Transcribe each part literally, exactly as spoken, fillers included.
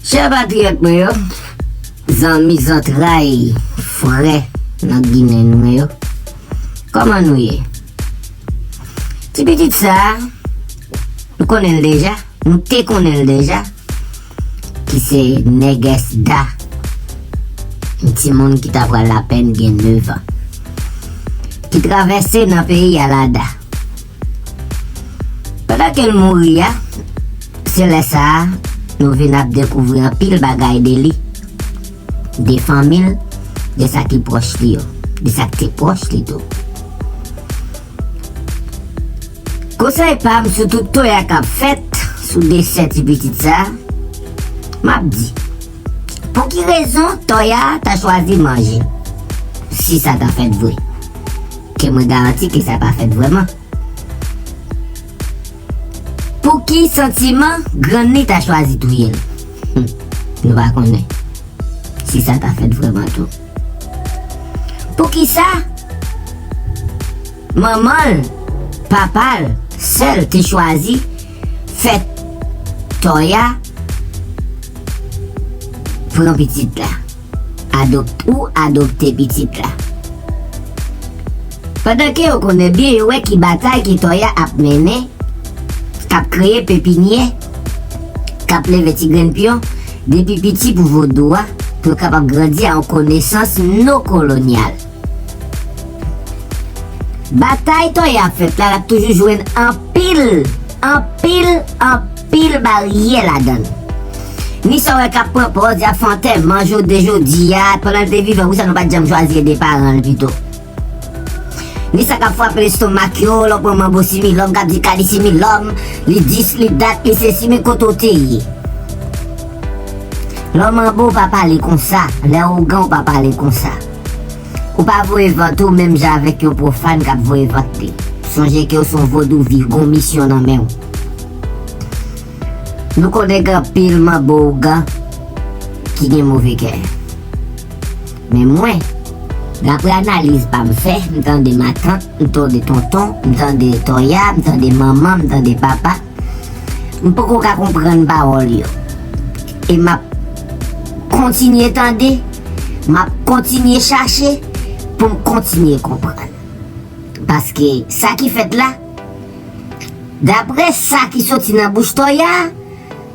Chè patriyòt mwen yo, zanmi zantray, frè nan Ginen mwen yo, kòman nou ye? Ti pitit sa a, nou konnen l deja, nou te konnen l deja, ki se Nègès Da, yon timoun ki ta pral apèn gen nev an, ki travèse nan peyi Alada. Pandan ke l mouri a, se lè sa a, nou vin ap dekouvri anpil bagay de li, de fanmi l, de sa ki pwòch li yo, de sa ki te pwòch li tou. Konsèy pa m sou tout toya k ap fèt sou desè ti pitit sa a, m ap di, pou ki rezon toya ta chwazi manje? Si sa ta fèt vre, ke mwen garanti ke sa pa fèt vrèman. Pou ki santiman grann li ta chwazi touye l? Hmm, nou pa konnen si sa ta fèt vrèman tou. Poukisa manman l, papa l, sè l te chwazi fè toya pran pitit la? Adop-, ou adopte pitit la. Pandan ke yo konnen byen, yo wè ki batay ke toya ap mennen, k ap kreye pepinyè, k ap leve ti grenn pyon depi piti pou vodou a, pou yo kapab grandi a yon konesans non kolonyal. Batay toya ap fèt la, l ap toujou jwenn anpil, anpil, anpil baryè ladan l. Ni sa w wè k ap pran pòz, y ap fè antèman jodi, jodi a, pandan l te vivan, poukisa nou pa t janm chwazi ede paran l pito? Ni sa k ap frape lestomak yo, lè w pran manbo similòm, k ap di kalisimilòm, li dis, li dat, li sesi, men kote w te ye? Lè w manbo w pa pale konsa, lè w ougan w pa pale konsa. Ou pa voye vant ou menm jan avèk yon pwofàn k ap voye vant li. Sonje ke w se yon vodou vivan, misyon nan men w. Nou konnen gen anpil manbo ougan ki gen move kè. Men mwen, daprè analiz pa m fè, m tande matant, m tande tonton, m tande toya, m tande manman, m tande papa. M poko ka konprann pawòl yo. E m ap kontinye tande, m ap kontinye chache pou m kontinye konprann. Paske sa ki fèt la, daprè sa ki soti nan bouch toya,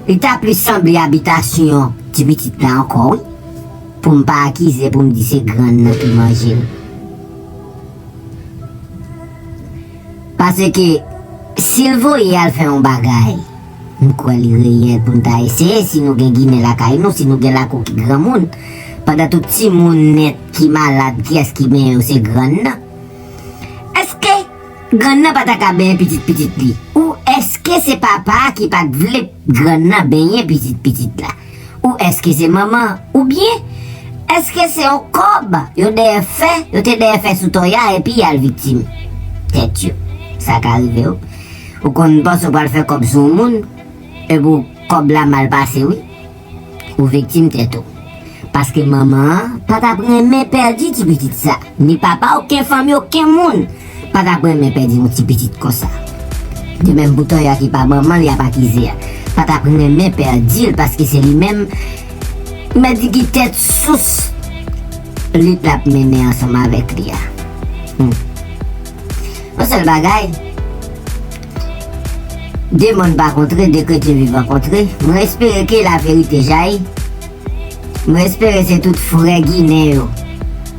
li ta plis sanble abitasyon ti pitit la ankò, wi. Pou m pa akize, pou m di se grann nan ki manje l. Paske si l voye al fè yon bagay, m kwè li reyèl pou n ta eseye, si nou gen Ginen lakay nou, si nou gen lakou ki granmoun, pandan tout timoun nèt ki malad, kiyès ki benyen yo? Se grann nan. Èske grann nan pa ta ka benyen pitit pitit li? Ou èske se papa a ki pa t vle grann nan benyen pitit pitit la? Ou èske se manman an? Oubyen èske se yon kòb yo dèyè fè, yo te dèyè fè sou toya epi y al viktim tèt yo? Sa ka rive w. Ou konn panse w pral fè kòb sou yon moun, epi w, kòb la mal pase, wi. Ou viktim tèt ou. Paske manman an pa t ap renmen pèdi ti pitit sa. Ni papa, okenn fanmi, okenn moun pa t ap renmen pèdi yon ti pitit konsa. De menm pou toya ki pa manman l y ap akize a. Pa t ap renmen pèdi l paske se li menm, mèt di ki tèt sous lit l ap mennen ansanm avèk li a. Hmm. Yon sèl bagay, de mòn pa kontre, de kretyen vivan kontre. Mwen espere ke laverite jayi. Mwen espere se tout frè Ginen yo,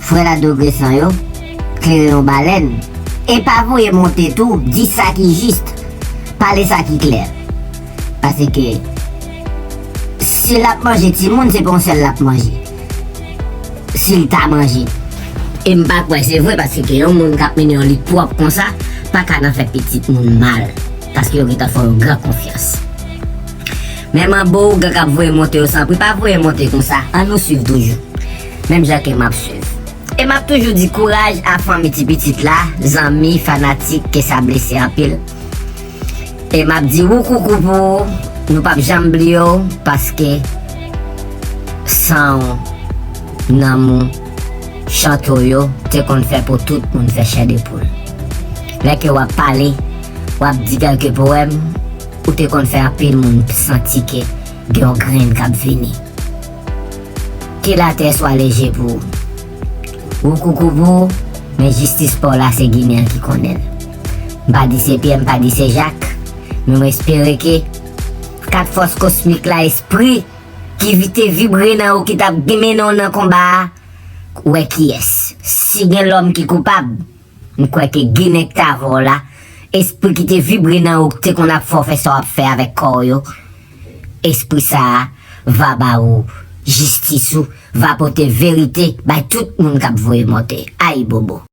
frè Ladogresan yo, klere yon balèn. E pa voye monte tou, di sa ki jis, pale sa ki klè. Paske si l ap manje timoun, se pa yon sèl l ap manje. Si l ta manje. E m pa kwè se vre, paske yon moun k ap mennen yon lit pwòp konsa pa ka nan fè pitit moun mal, paske yo gentan fè yon gran konfyans. Men manbo ougan k ap voye monte yo, sanpri pa voye monte konsa. Ann nou swiv toujou. Menm jan ke m ap swiv. E m ap toujou di kouraj a fanmi ti pitit la, zanmi, fanatik, ke sa blese anpil. E m ap di wou koukou pou ou, nou p ap janm bliye w, paske san w, nanm ou, chante w yo te konn fè pou tout moun fè chè de poul. Lè ke w ap pale, w ap di kèlke powèm, ou te konn fè anpil moun santi ke Gen yon grenn k ap vini. Ke latè swa leje pou ou. Ou koukou pou ou, men jistis pa w la se Ginen ki konnen l. M pa di se Pyè, m pa di se Jak, men mwen espere ke kat fòs kosmik la, espri ki vi- te vibre nan ou ki t ap mennen w nan konba a, wè kiyès. Si gen lòm ki koupab, m kwè ke Ginen k t avè w la, espri ki te vibre nan ou, ki te konn ap fè w fè sa w ap fè avèk kò w yo, espri sa a va ba ou jistis ou, va pote verite bay tout moun k ap voye monte. Ayibobo.